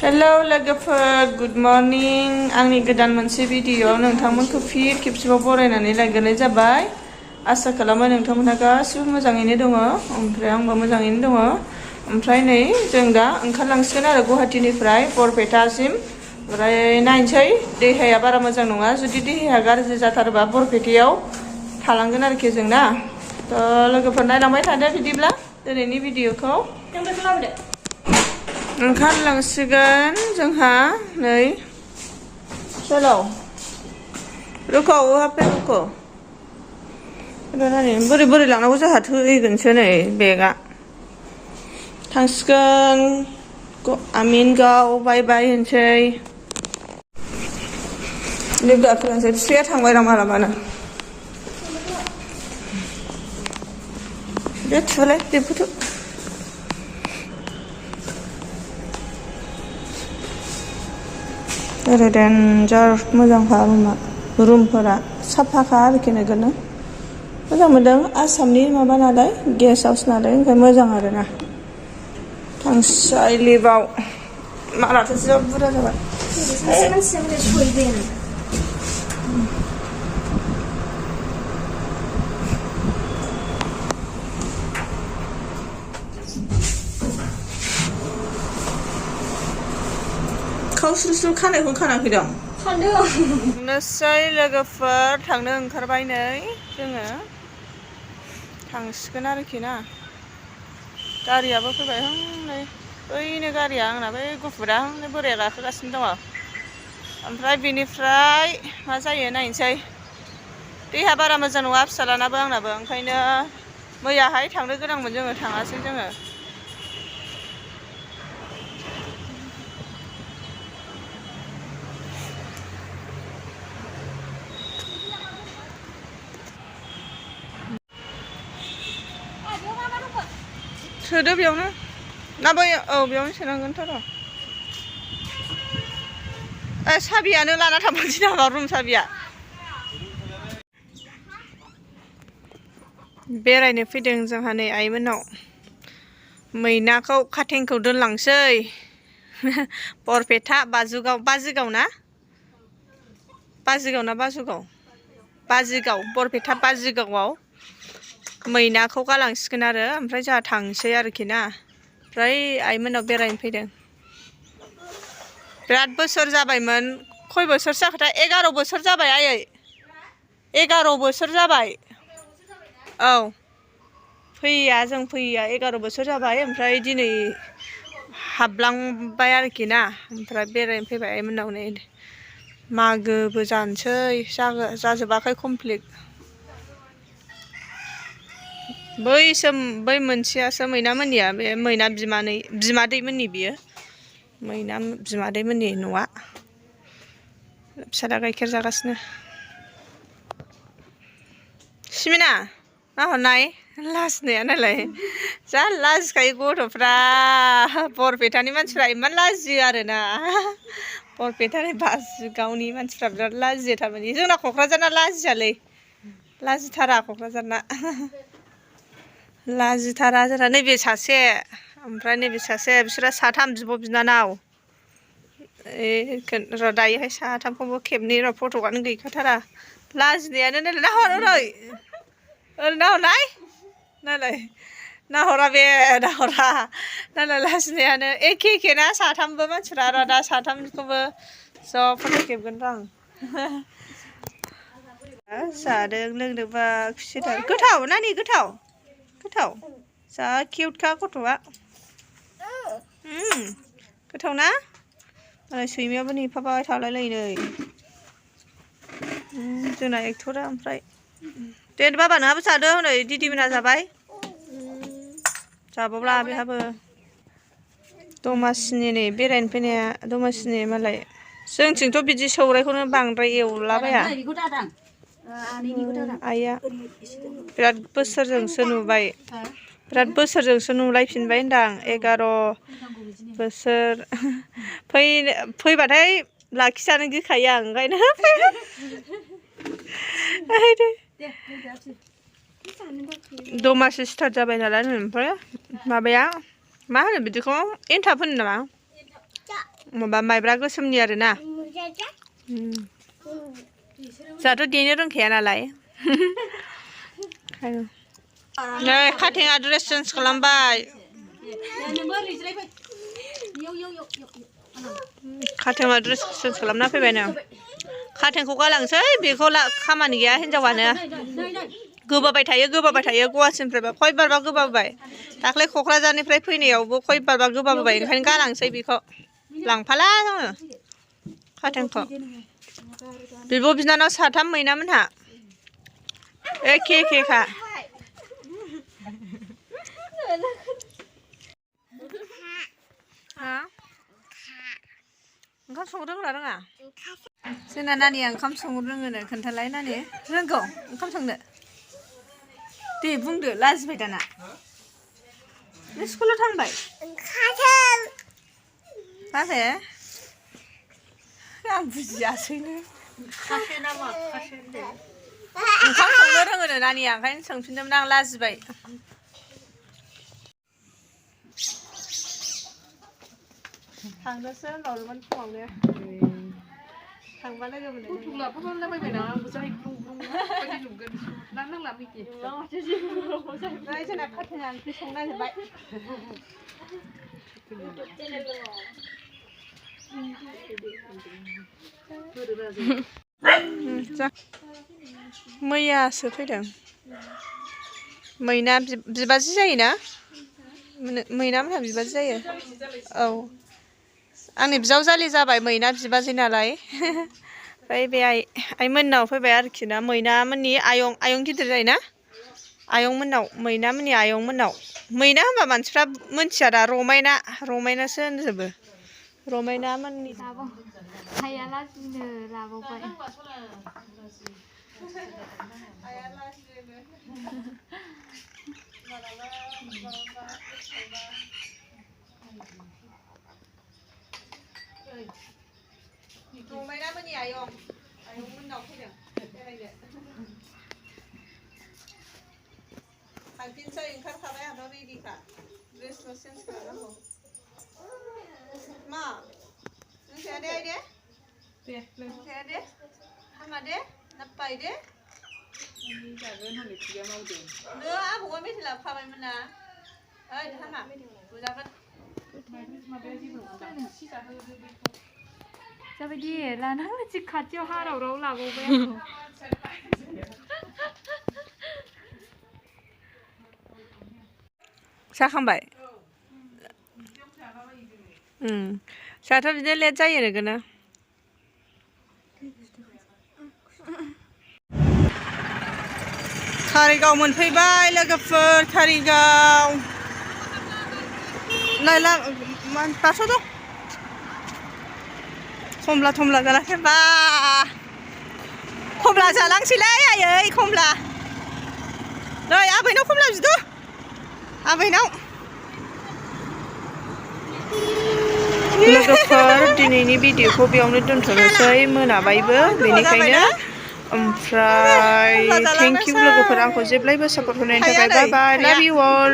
Hello लोगोफोर good morning आंनि गोदान मोनसे भिडिअ नोंथांमोनखौ फिन खेबसेबाव बरायनानै लायग्रोनाय जाबाय। आसा खालामो नोंथांमोनहा गासिबो मोजाङैनो दङ ओमफ्राय आंबो मोजाङैनो दङ। ओमफ्राय नै जों दा ओंखारलांसिगोन आरो गुवाहाटीनिफ्राय बरपेटासिम। ओमफ्राय नायनोसै देहाया बारा मोजां नङा, जुदि देहाया गाज्रि जाथारोबा बरपेटायाव थालांगोन आरोखि जों ना। थ' लोगोफोर नायलांबाय थादो बिदिब्ला दिनैनि भिडिअखौ। ओंखारलांसिगोन जोंहा नै चलो रुको वहाँ पे रुको बोरै बोरै लांनांगौ जोंहा थैगोनसो नै बेगा थांसिगोन आमिनगाव बाय बाय होनसै लिफ गाखोलांसै फिसाया थांबाय र मालाबानो बे थुलाय लिफखौथ' ओरै डेन्जार मोजांखा रुमफोरा साफाखा आरोखि नोगोरनो मोजां मोनदों। आसामनि माबा नालाय गेस्ट हाउस नालाय ओंखायनो मोजां आरोना। थांसै लिफआव मालाथो जा बुरजा जाबाय। खावस्रुस्रु खानायखौ खानाखै दं थांनोसै लोगोफोर थांनो ओंखारबाय नै जोङो थांसिगोन आरोखि ना। गारियाबो फैबाय नै बैनो गारिया आंना बै गुफुरा बोराया गाखोगासिनो दङ। ओमफ्राय बिनिफ्राय मा जायो नायनोसै। देहा बारा मोजां नङा फिसालानाबो आंनाबो, ओंखायनो मैयाहाय थांनो गोनांमोन जोङो थाङासै जोङो। सोदो बेयावनो ना बै औ बेयावनो सोनांगोनथ' र'। साबियानो लाना थांफानोसै नामा रुम साबिया? बेरायनो फैदों जोंहा नै आइमोननाव। मैनाखौ काटेंखौ दोनलांसै बरपेटा बाजिगाव ना बाजिगाव बरपेटा बाजिगावआव मैनाखौ गालांसिगोन आरो ओमफ्राय जोंहा थांसै आरोखि ना। ओमफ्राय आइमोननाव बेरायनो फैदों। बिराद बोसोर जाबायमोन। खय बोसोरसो जाखोथाय 11 बोसोर जाबाय आयै 11 बोसोर जाबाय। औ जों फैया 11 बोसोर जाबाय। ओमफ्राय दिनै हाबलांबाय आरोखि ना। ओमफ्राय बेरायनो फैबाय आइमोननाव नै मागोबो जानोसै जाजोबाखै कमप्लिट। बै मोनसेयासो मैना मोननिया, बे मैना बिमादैमोननि बियो मैना बिमादैमोननि न'आ। फिसाला गाइखेर जागासिनो। सिमिना नाहरनाय लाजिनाया नालाय जा लाजिखायो गथ'फ्रा। बरपेटानि मानसिफ्रा इमान लाजियो आरोना। बरपेटानि बाजिगावनि मानसिफ्रा बिराद लाजियो थारमाने। जोंना क'क्राझारना लाजियालै, लाजिथारा क'क्राझारना लाजिथारा जोंना। नैबे सासे ओमफ्राय नैबे सासे बिसोरो साथाम बिब' बिनानाव। र' दायोहाय साथामखौबो खेबनि र' फट'आनो गैखाथारा लाजिनायानो। नाहर ओरै नाहरनाय नाहरा बे नाहरा नालाय लाजिनायानो एखे ना साथामबो मानसिफ्रा। र' दा साथामखौबो ज' फट' खेबगोन र' आं। जादों लोंदोंबा खुसिथार। गोथाव नानि गोथाव जा किउटखा गथ'आ। गोथाव ना? सैमायाबो नेफाबाय थालाय लायो नै जोंना एक्टरा। ओमफ्राय दे बाबा नोंहाबो जादो हनै दिदिमोना जाबाय। जाबावला बेहाबो दमासिनि नै बेरायनो फैनाया। दमासिनि मालाय जोंथिंथ' बिदि सौरायखौनो बांद्राय एवलाबाया। आइया बिराद बोसोरजोंसो नुबाय, बिराद बोसोरजोंसो नुलायफिनबाय होनदां। 11 बोसोर फैबाथाय लाखिजानो गिखायो आं ओंखायनो दमासि स्टार्ट जाबाय नालाय। ओमफ्राय माबाया मा होनो बिदिखौ एन्थाब होनो नामा? माबा माइब्रा गोसोमनि आरोना जाहाथ' देनो रोंखाया नालाय नै खाथेङा ड्रेस चेन्ज खालामबाय खाथेङा ड्रेस चेन्ज खालामना फैबायनो खाथेंखौ गालांसै बेखौ खामानि गैया हिनजावानो गोबाबाय थायो गुवाहाटिनिफ्रायबा खयबारबा गोबाबाय दाख्लै क'क्राझारनिफ्राय फैनायावबो खयबारबा गोबाबाय ओंखायनो गालांसै बेखौ लांफाला जोङो खाथेंखौ बिब' बिनानाव साथाम मैनामोनहा एखेखा ओंखाम संनो रोंना रोङा जोंना नानिया ओंखाम संनो रोङोनो खोन्थालाय नानि रोंगौ ओंखाम संनो दे बुंदो लाजिबाय दाना नों स्कुलाव थांबाय माबे आं बुजियासैनो ओंखाम संनो रोङोनो नानिया ओंखायनो सोंफिनदोंमोन आं लाजिबाय थांदोसो होनबावदोंमोन फुङावनो थांबा लोगो मोनदों जोंना खाथेङा ओंख्रि संनो नागिरबाय मैयासो फैदों मैना बिबाजै जायोना मैना मोनहा बिबाजै जायो औ आंनि बिजावजालि जाबाय मैना बिबाजै नालाय ओमफ्राय बे आइमोननाव फैबाय आरोखि ना मैना मोननि आयं गिदिर जायोना आयंमोननाव मैना मोननि आयंमोननाव मैना होनबा मानसिफ्रा मोनथिया दा रमायनासो होनजोबो रमायना मोननि आइया लाजिनो लाबावबाय रमायना मोननि आयंमोननाव फैदों बेरायनो थांफिनसै ओंखारखाबाय आंथ' रेडिखा ड्रेसल' चेन्ज खालामनांगौ मा नोंसाया दे आइ दे नोंसाया दे हामा दे नाप्पाय दे जागोन हनै खुदिया मावदों नो आबौआ मेथाइ लाबोखाबायमोन ना ओइ हामा बुजागोन जाबायदि लानांगौ जि खाथियाव हारावराव लाबावबाय आंखौ जाखांबाय जोंहाथ' बिदिनो लेट जायो नोगोनो कारिगाव मोनफैबाय लोगोफोर कारिगाव नायला बास' दं खमला थमला जालांसै बा खमला जालांसैलै आयै खमला नै आबैनाव खमला बिद' आबैनाव लोगोफोर दिनैनि भिडिअखौ बेयावनो दोनथ'नोसै मोनाबायबो बेनिखायनो ओमफ्राय थेंक इउ लोगोफोर आंखौ जेब्लायबो सापर्ट होनायनि थाखाय बाय बाय लाभ इउ अल